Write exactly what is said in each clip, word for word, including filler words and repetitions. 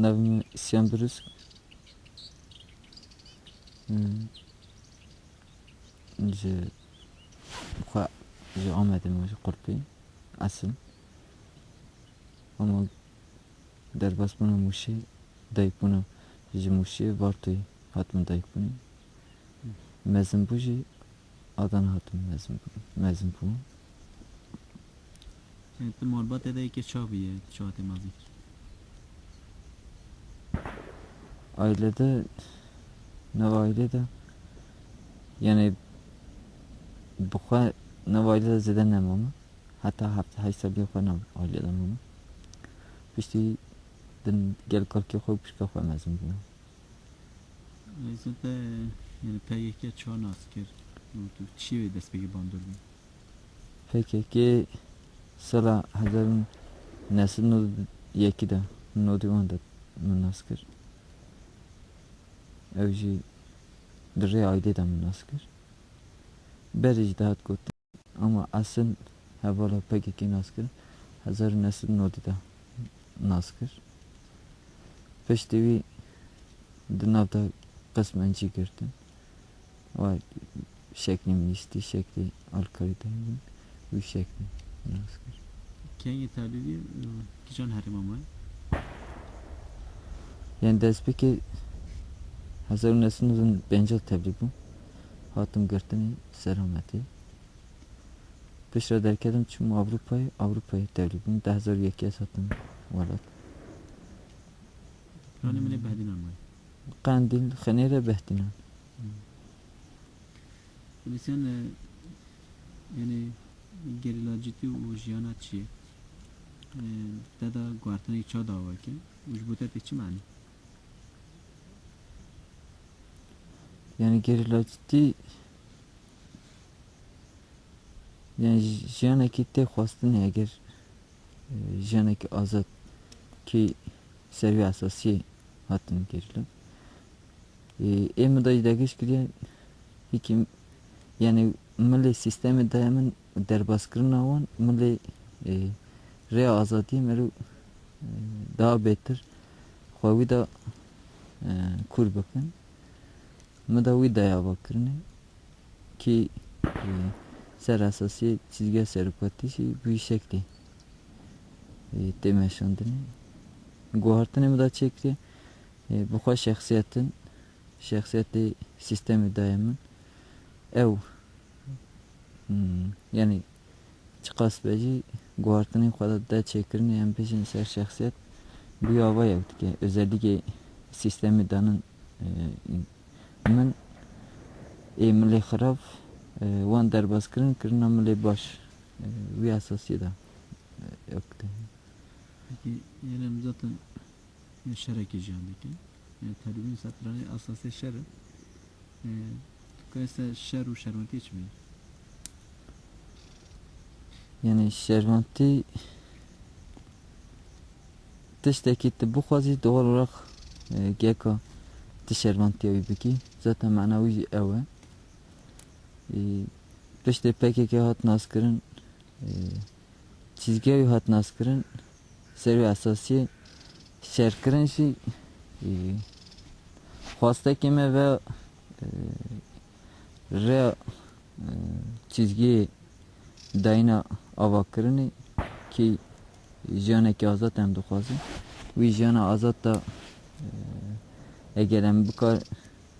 Navê min Siyan Birûsk. Hmm. Ji xwe ji Amedê me, ji Qulpî esil. Ama derbasbûna Mûşê, dayikbûna ji Mûşê, Vartoyê hatime dayikbûnê. Mezin bû jî Adana hatim mezin bû, mezin bû. E, tu malbatê de yekê çawa bûye, tu çawa tê mezin? Ailede, nava ailede, yani bi xwe nava ailede zêde nemame. Heta heft, heşt saliyê xwe nav ailede mame. Piştî din gel kalkê xwe û pişka xwe mezin bûme. Lê te, yani P K K çawa nas kir? Û tu çi wê destpêkê bandor bû? P K K sala hezar û neh sed û nod û yekê de, nod û wan de min nas kir. Ew jî di rê ailê de min nas kir. Berê jî dihat gotin. Ama esil hevala P K K nas kirin, hezar û neh sed û nod de nas kir. Piştî wî di nav de qismen cî girtin. Wa şeklê min lîstî, şeklê alkarî de bûn. Wî şeklê nas kir. Kengî tevlî bî, e, kîjan herêma maye? Yani destpêkê hezar û neh sed û nod û pêncî tevlî bûm. Hatim girtinê Selametê. Piştre derketim, çûm Ewropayê, Ewropayê tevlî bûm. Du hezar û yekê ez hatim welat. Planê min ê Behdînan maye. Qendîl, Xinêre, Behdînan. Hmm. Hulusiyan, e, yani gerîlacîtî û jiyana çi ye? E, te de guhertinek çawa dawa kir? Û ji bo te tê çi manî? Yani gerîlacîtî, yani ji-, jiyanekî tê xwestinê, eger, e, jiyanekî azad kî ser wî esasî hatin gerîlan. E, ê min de jî degîş kiriye, hîkî, yani milê sîstemê daye min derbaskirina wan, milê, e, rêya azadiyê mero, e, daha bêtir xwe wî de, e, kûr bikin. Min de wî daye avakirinê kî, e, ser esasî çizgiya serokatî jî bi wî şeklî, e, tê meşandinê. Guhartinê min de çêkiriye, e, bi xwe şexsiyetin, şexsiyetê sîstemê daye min. Ew, hmm, yani çiqas be jî guhartinên xwe de, de çêkirinê, em bêjin ser şexsiyet, bi wî ava yew dike. Özellikle sîstemê danin, e, min ê milê xirab, e, wan derbas kirin, kirina milê baş. E, wî esasî de, e, yok de. Peki, yani em zaten ya şerekê jiyan dikin. Yani tevlîbûn ser planê esasê şer e. E, tu kayse şer û şerwantiyê çi bî? Yani şerwantî tiştekî tu bixwazî, doğal olarak, e, geka tu şerwantiya wî bikî. Zaten mana wî jî ew e. E, piştê P K K hat naskirin, e, çizgiya wî hat naskirin, ser wî esasî şerkirin jî, e, xwastekê me ve, e, rêya, e, çizgiyê dayîna avakirinê kî jiyanekî azad em dixwazin. Wî jiyana azad de, e, eger em bikar-,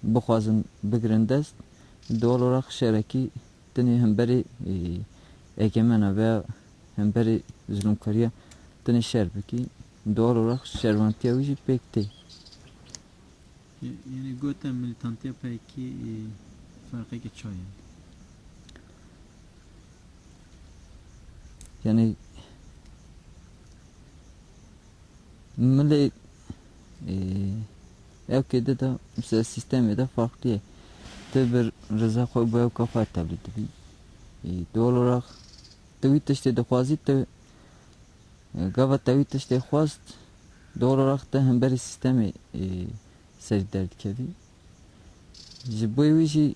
bixwazin bigirin dest, doğal olarak şerekî tenê hemberî, e, egemena veya hemberî zulmkariya tenê şer bikî, doğal olarak şerwantiya wî jî pêk tê. Ye-, yani gote milîtantiya P K K, e, ferqeke çawa ye? Yani milê, e, ew kêde de, mesela sîstemê de farklı ye. Tu bi rıza xwe, bi ewka xwe tevlî dibî. E, doğal olarak tu wî tiştê dixwazî, tu, e, gava te wî tiştê xwest, doğal olarak te hemberî sîstemê, e, serî derdikevî. Ji bo wî jî,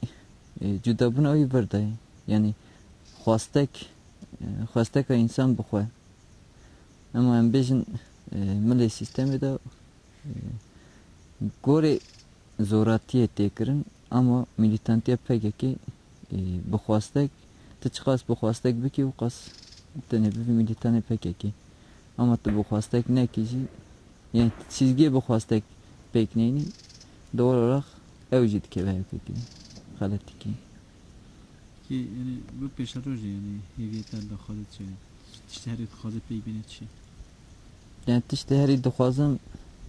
e, cudabûna wî vir de ye. Yani xwestek, e, xwesteka însan bi xwe. Ema em bêjin, e, milê sîstemê de Gorê zoratiyê tê kirin, ama milîtantiya P K K, e, bi xwestek, tu çiqas bi xwestek bikî, û qas tenê bibî milîtanê P K K. Ama tu bi xwestek nekî jî, yani çizgiyê bi xwestek pêk neyînî, doğal olarak ew jî dikeve hevpêkirî, xelet dikî. Ki, yani, bu pêşerojê, yani, hêviyê te daxwaze çi? Tiştê herî dixwaze pêk bîne çi? Yani, tiştê herî dixwazim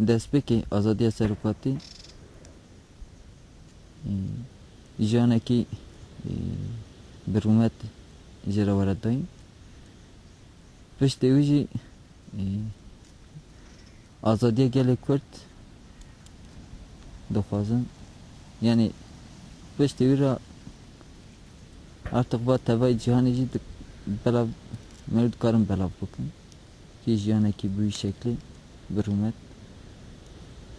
destpêkê azadiya serokatî, e, jiyanekî, e, bi rûmet jê re were dayîn. Piştê wî jî, e, azadiya gelê Kurd dixwazin. Yani, piştî wî re artık va tevayê cîhanê jî di-, belav, me dikarin belav bikin. Kî jiyanekî bi wî şeklî, bi rûmet.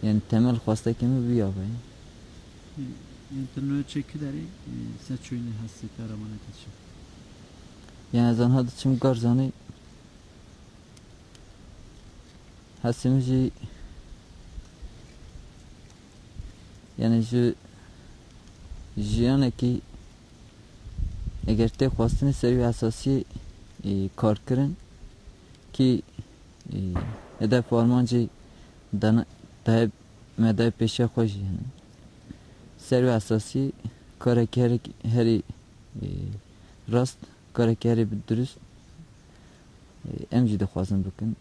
Yani, temel xwestekê min bi wî ava ye. Yên tu nû çê ki derê, e, se çûyînê hesê te, remanê te çi? Yani, ez anha diçim Garzanê, hesê min jî, yani, ji jiyanekî, eger tê xwestinê, ser wî esasî, e, kar kirin ki, e, hedef û armancê dana-, daye me daye pêşiya xwe jî hene. Ser wî esasî karekî herek-, herî, e, rast, karekî herî bi dirust, e, em jî dixwazin bikin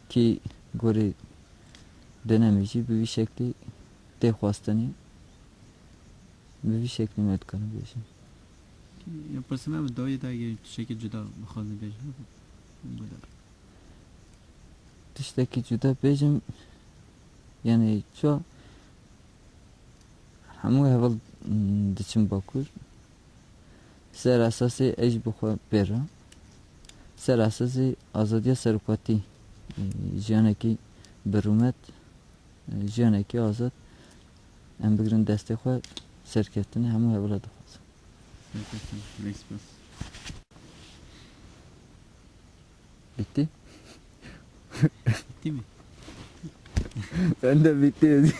ki gorê dönemê jî bi vî şeklî tê xwestinê, bi vî şeklî me dikarin bêjin. Ya pirsê me bi dawiyê de, eger tiştekî cuda bixwazin bêjin, hebe? Guhdar. Tiştekî cuda bêjim, yani ço hemû heval, mm, diçin Bakur. Ser esasê ez jî bi xwe pê re. Ser esasê azadiya serokatî, e, jiyanekî bi rûmet, e, jiyanekî azad. Em bigirin destê xwe, serkeftinê hemû hevila dixwazin. Serkeftin, gelek spas. Bitti. Bitti mi? Ben de bitti.